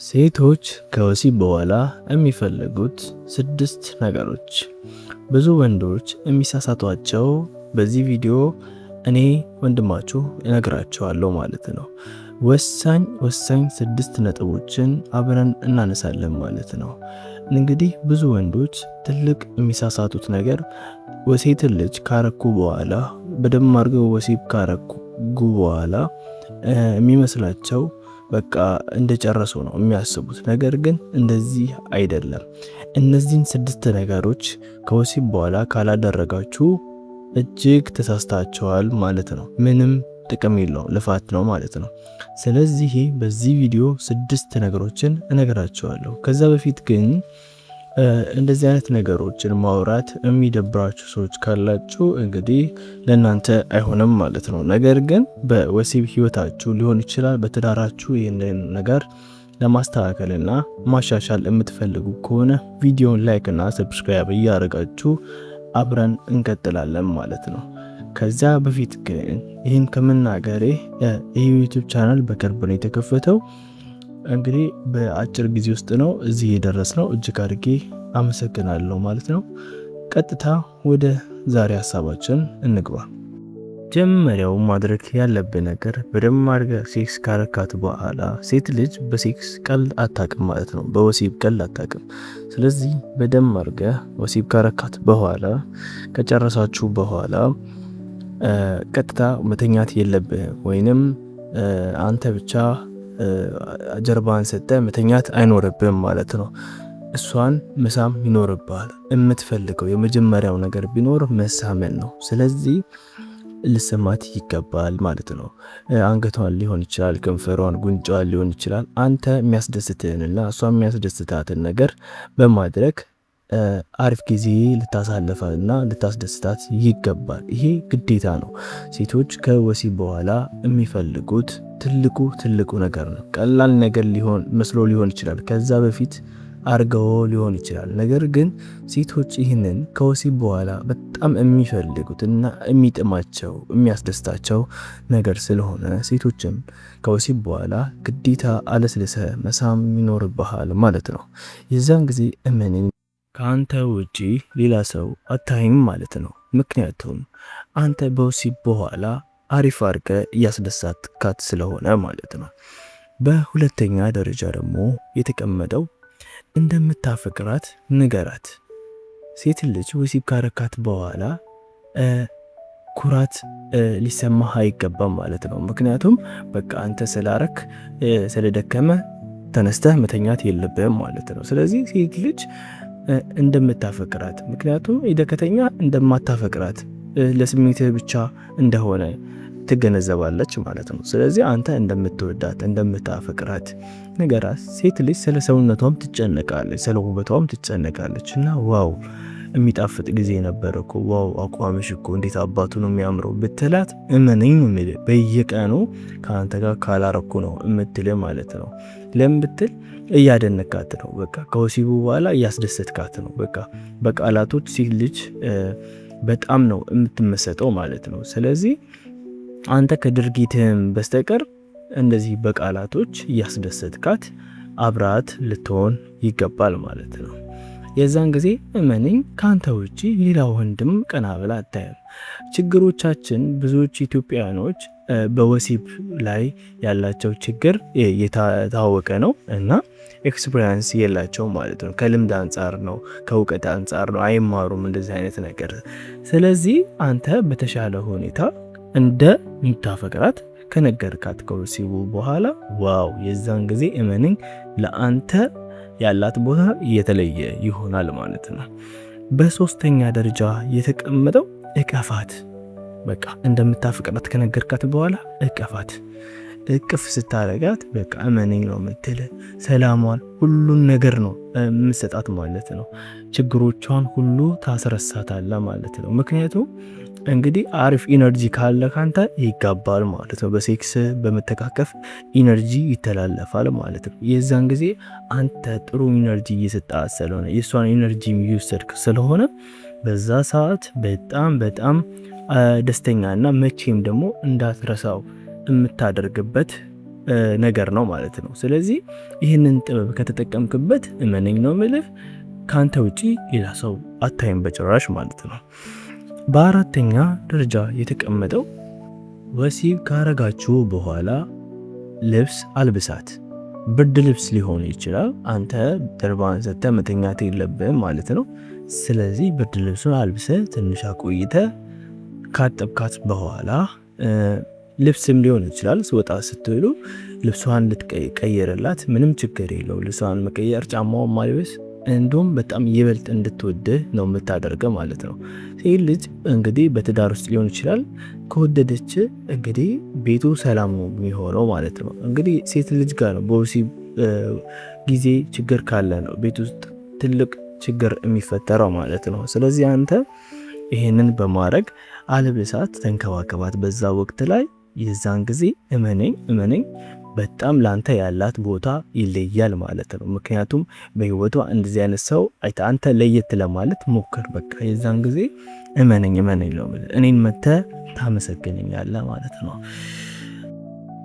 ሴቶች ከወሲብ በኋላ የሚፈልጉት ስድስት ነገሮች፣ ብዙ ወንዶች የሚሳሳቷቸው በዚህ ቪዲዮ እኔ ወንድማችሁ እነግራችኋለሁ ማለት ነው። ወሳኝ ወሳኝ ስድስት ነጥቦችን አብረን እናነሳለን ማለት ነው። እንግዲህ ብዙ ወንዶች ትልቅ የሚሳሳቱት ነገር ሴት ልጅ ካረኩ በኋላ፣ በደንብ አድርገው ወሲብ ካረኩ በኋላ የሚመስላቸው በቃ እንደጨረሱ ነው የሚያስቡት። ነገር ግን እንደዚህ አይደለም። እነዚህን ስድስት ነገሮች ከወሲብ በኋላ ካላደረጋችሁ እጅግ ተሳስታችኋል ማለት ነው። ምንም ጥቅም የለውም፣ ልፋት ነው ማለት ነው። ስለዚህ በዚህ ቪዲዮ ስድስት ነገሮችን እነግራችኋለሁ። ከዛ በፊት ግን እንደዚህ አይነት ነገሮችን ማውራት የሚደብራችሁ ሰዎች ካላችሁ እንግዲህ ለእናንተ አይሆንም ማለት ነው። ነገር ግን በወሲብ ህይወታችሁ ሊሆን ይችላል፣ በትዳራችሁ ይህንን ነገር ለማስተካከልና ማሻሻል የምትፈልጉ ከሆነ ቪዲዮን like እና subscribe እያደረጋችሁ አብረን እንቀጥላለን ማለት ነው። ከዚያ በፊት ግን ይህን ከመናገሬ ይህ YouTube channel በቅርብ ነው የተከፈተው። እንግዲህ በአጭር ጊዜ ውስጥ ነው እዚህ የደረስነው። እጅግ አድርጌ አመሰግናለሁ ማለት ነው። ቀጥታ ወደ ዛሬ ሀሳባችን እንግባ። መጀመሪያው ማድረግ ያለብህ ነገር በደንብ አድርገህ ሴክስ ካረካት በኋላ፣ ሴት ልጅ በሴክስ ቀልድ አታውቅም ማለት ነው። በወሲብ ቀልድ አታውቅም። ስለዚህ በደንብ አድርገህ ወሲብ ካረካት በኋላ፣ ከጨረሳችሁ በኋላ ቀጥታ መተኛት የለብህም ወይንም አንተ ብቻ ጀርባን ሰጥተህ መተኛት አይኖርብህም ማለት ነው። እሷን መሳም ይኖርብሃል። የምትፈልገው የመጀመሪያው ነገር ቢኖር መሳምን ነው። ስለዚህ ልትስማት ይገባል ማለት ነው። አንገቷን ሊሆን ይችላል፣ ከንፈሯን፣ ጉንጯን ሊሆን ይችላል። አንተ የሚያስደስትህንና እሷ የሚያስደስታትን ነገር በማድረግ አሪፍ ጊዜ ልታሳልፋትና ልታስደስታት ይገባል። ይሄ ግዴታ ነው። ሴቶች ከወሲብ በኋላ የሚፈልጉት ትልቁ ትልቁ ነገር ነው። ቀላል ነገር ሊሆን መስሎ ሊሆን ይችላል። ከዛ በፊት አርገው ሊሆን ይችላል። ነገር ግን ሴቶች ይህንን ከወሲብ በኋላ በጣም የሚፈልጉት እና የሚጥማቸው፣ የሚያስደስታቸው ነገር ስለሆነ ሴቶችም ከወሲብ በኋላ ግዴታ አለስልሰህ መሳም ይኖርብሃል ማለት ነው። የዛን ጊዜ እመነኝ፣ ከአንተ ውጪ ሌላ ሰው አታይም ማለት ነው። ምክንያቱም አንተ በወሲብ በኋላ አሪፍ አድርገህ እያስደሰትካት ስለሆነ ማለት ነው። በሁለተኛ ደረጃ ደግሞ የተቀመጠው እንደምታፈቅራት ንገራት። ሴት ልጅ ወሲብ ካረካት በኋላ ኩራት ሊሰማህ አይገባም ማለት ነው። ምክንያቱም በቃ አንተ ስላረክ፣ ስለደከመ ተነስተህ መተኛት የለብህም ማለት ነው። ስለዚህ ሴት ልጅ እንደምታፈቅራት፣ ምክንያቱም ሄደህ እንደማታፈቅራት፣ ለስሜትህ ብቻ እንደሆነ ትገነዘባለች ማለት ነው። ስለዚህ አንተ እንደምትወዳት፣ እንደምታፈቅራት ንገራት። ሴት ልጅ ስለ ሰውነቷም ትጨነቃለች፣ ስለ ውበቷም ትጨነቃለች። እና "wow፣ የሚጣፍጥ ጊዜ ነበር እኮ፣ wow፣ አቋምሽ እኮ እንዴት አባቱ ነው የሚያምረው" ብትላት እመነኝ ነው የምልህ፣ በየቀኑ ከአንተ ጋር ካላረኩ ነው የምትልህ ማለት ነው። ለምን ብትል እያደነካት ነው። በቃ ከወሲቡ በኋላ እያስደሰትካት ነው። በቃ በቃላቶች ሴት ልጅ በጣም ነው የምትመሰጠው ማለት ነው። ስለዚህ አንተ ከድርጊትህም በስተቀር እንደዚህ በቃላቶች እያስደሰትካት አብራት ልትሆን ይገባል ማለት ነው። የዛን ጊዜ እመነኝ፣ ከአንተ ውጪ ሌላ ወንድም ቀና ብላ አታይም። ችግሮቻችን ብዙዎች ኢትዮጵያውያኖች በወሲብ ላይ ያላቸው ችግር የታወቀ ነው እና experience የላቸውም ማለት ነው። ከልምድ አንጻር ነው፣ ከእውቀት አንጻር ነው፣ አይማሩም እንደዚህ አይነት ነገር። ስለዚህ አንተ በተሻለ ሁኔታ እንደምታፈቅራት ከነገርካት ከወሲቡ በኋላ wow፣ የዛን ጊዜ እመነኝ፣ ለአንተ ያላት ቦታ የተለየ ይሆናል ማለት ነው። በሶስተኛ ደረጃ የተቀመጠው እቀፋት። በቃ እንደምታፈቅራት ከነገርካት በኋላ እቀፋት። እቅፍ ስታረጋት በቃ እመነኝ ነው የምትል፣ ሰላሟን ሁሉን ነገር ነው የምትሰጣት ማለት ነው። ችግሮቿን ሁሉ ታስረሳታለህ ማለት ነው። ምክንያቱም እንግዲህ አሪፍ energy ካለ ካንተ ይጋባል ማለት ነው። በሴክስ በመተቃቀፍ energy ይተላለፋል ማለት ነው። የዛን ጊዜ አንተ ጥሩ energy እየሰጣት ስለሆነ፣ የእሷን energy እየወሰድክ ስለሆነ በዛ ሰዓት በጣም በጣም ደስተኛ እና መቼም ደግሞ እንዳትረሳው የምታደርግበት ነገር ነው ማለት ነው። ስለዚህ ይህንን ጥበብ ከተጠቀምክበት እመነኝ ነው የምልህ፣ ከአንተ ውጪ ሌላ ሰው አታይም በጭራሽ ማለት ነው። በአራተኛ ደረጃ የተቀመጠው ወሲብ ካረጋችሁ በኋላ ልብስ አልብሳት። ብርድ ልብስ ሊሆን ይችላል። አንተ ጀርባህን ሰጥተህ መተኛት የለብህም ማለት ነው። ስለዚህ ብርድ ልብሱን አልብሰህ ትንሽ አቆይተህ ካጠብካት በኋላ ልብስም ሊሆን ይችላል። ወጣ ስትሉ ልብሷን ልትቀይርላት ምንም ችግር የለው። ልብሷን መቀየር፣ ጫማዋን ማልበስ እንዲሁም በጣም ይበልጥ እንድትወድህ ነው የምታደርገው ማለት ነው። ሴት ልጅ እንግዲህ በትዳር ውስጥ ሊሆን ይችላል፣ ከወደደች እንግዲህ ቤቱ ሰላም ነው የሚሆነው ማለት ነው። እንግዲህ ሴት ልጅ ጋር ነው በወሲብ ጊዜ ችግር ካለ ነው ቤት ውስጥ ትልቅ ችግር የሚፈጠረው ማለት ነው። ስለዚህ አንተ ይሄንን በማድረግ አልብሳት፣ ተንከባከባት በዛ ወቅት ላይ። የዛን ጊዜ እመነኝ እመነኝ በጣም ላንተ ያላት ቦታ ይለያል ማለት ነው። ምክንያቱም በህይወቷ እንደዚህ አይነት ሰው አይታ አንተ ለየት ለማለት ሞክር። በቃ የዛን ጊዜ እመነኝ እመነኝ ነው እኔን መተህ ታመሰግነኛለህ ማለት ነው።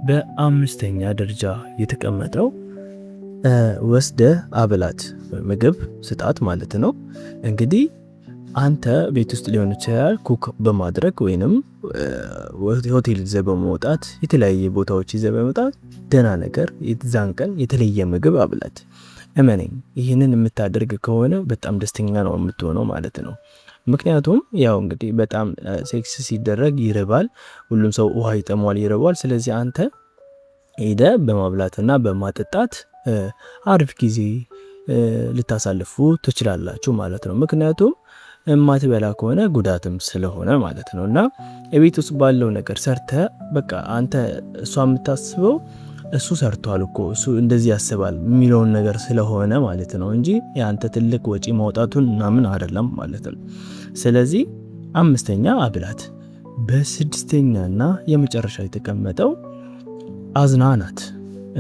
በአምስተኛ ደረጃ የተቀመጠው ወስደህ አብላት፣ ምግብ ስጣት ማለት ነው። እንግዲህ አንተ ቤት ውስጥ ሊሆን ይችላል cook በማድረግ ወይንም ሆቴል ይዘህ በመውጣት፣ የተለያየ ቦታዎች ይዘህ በመውጣት ደህና ነገር የዛን ቀን የተለየ ምግብ አብላት። እመነኝ ይህንን የምታደርግ ከሆነ በጣም ደስተኛ ነው የምትሆነው ማለት ነው። ምክንያቱም ያው እንግዲህ በጣም ሴክስ ሲደረግ ይርባል፣ ሁሉም ሰው ውሃ ይጠማዋል፣ ይርባል። ስለዚህ አንተ ሄደህ በማብላትና በማጠጣት አሪፍ ጊዜ ልታሳልፉ ትችላላችሁ ማለት ነው። ምክንያቱም የማትበላ ከሆነ ጉዳትም ስለሆነ ማለት ነው። እና የቤት ውስጥ ባለው ነገር ሰርተህ በቃ አንተ እሷ የምታስበው እሱ ሰርቷል እኮ፣ እሱ እንደዚህ ያስባል የሚለውን ነገር ስለሆነ ማለት ነው እንጂ የአንተ ትልቅ ወጪ ማውጣቱን ምናምን አይደለም ማለት ነው። ስለዚህ አምስተኛ አብላት። በስድስተኛና የመጨረሻ የተቀመጠው አዝናናት።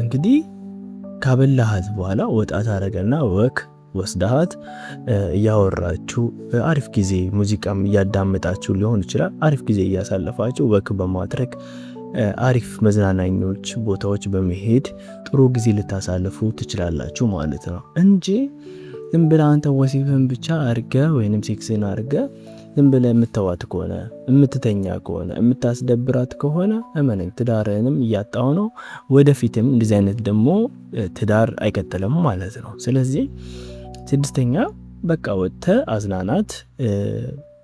እንግዲህ ካበላሃት በኋላ ወጣ ታረገና walk ወስደሃት እያወራችሁ አሪፍ ጊዜ፣ ሙዚቃም እያዳመጣችሁ ሊሆን ይችላል። አሪፍ ጊዜ እያሳለፋችሁ walk በማድረግ አሪፍ መዝናናኞች ቦታዎች በመሄድ ጥሩ ጊዜ ልታሳልፉ ትችላላችሁ ማለት ነው። እንጂ ዝም ብለህ አንተ ወሲብህን ብቻ አድርገህ ወይንም ሴክስን አድርገህ ዝም ብለህ የምትተዋት ከሆነ፣ የምትተኛ ከሆነ፣ የምታስደብራት ከሆነ እመነኝ ትዳርህንም እያጣው ነው። ወደፊትም እንደዚህ አይነት ደግሞ ትዳር አይቀጥልም ማለት ነው። ስለዚህ ስድስተኛ በቃ ወጥተህ አዝናናት።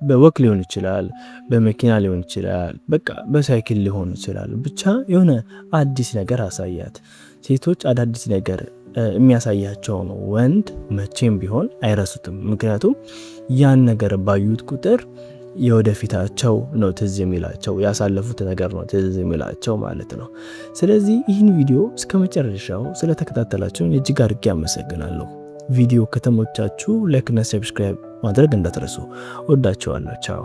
በ walk ሊሆን ይችላል፣ በመኪና ሊሆን ይችላል፣ በቃ በሳይክል ሊሆን ይችላል። ብቻ የሆነ አዲስ ነገር አሳያት። ሴቶች አዳዲስ ነገር የሚያሳያቸው ነው ወንድ መቼም ቢሆን አይረሱትም። ምክንያቱም ያን ነገር ባዩት ቁጥር የወደፊታቸው ነው ትዝ የሚላቸው፣ ያሳለፉት ነገር ነው ትዝ የሚላቸው ማለት ነው። ስለዚህ ይህን ቪዲዮ እስከ መጨረሻው ስለተከታተላችሁ እጅግ አድርጌ አመሰግናለሁ። ቪዲዮ ከተመቻችሁ like እና subscribe ማድረግ እንዳትረሱ። ወዳችኋለሁ። ቻው።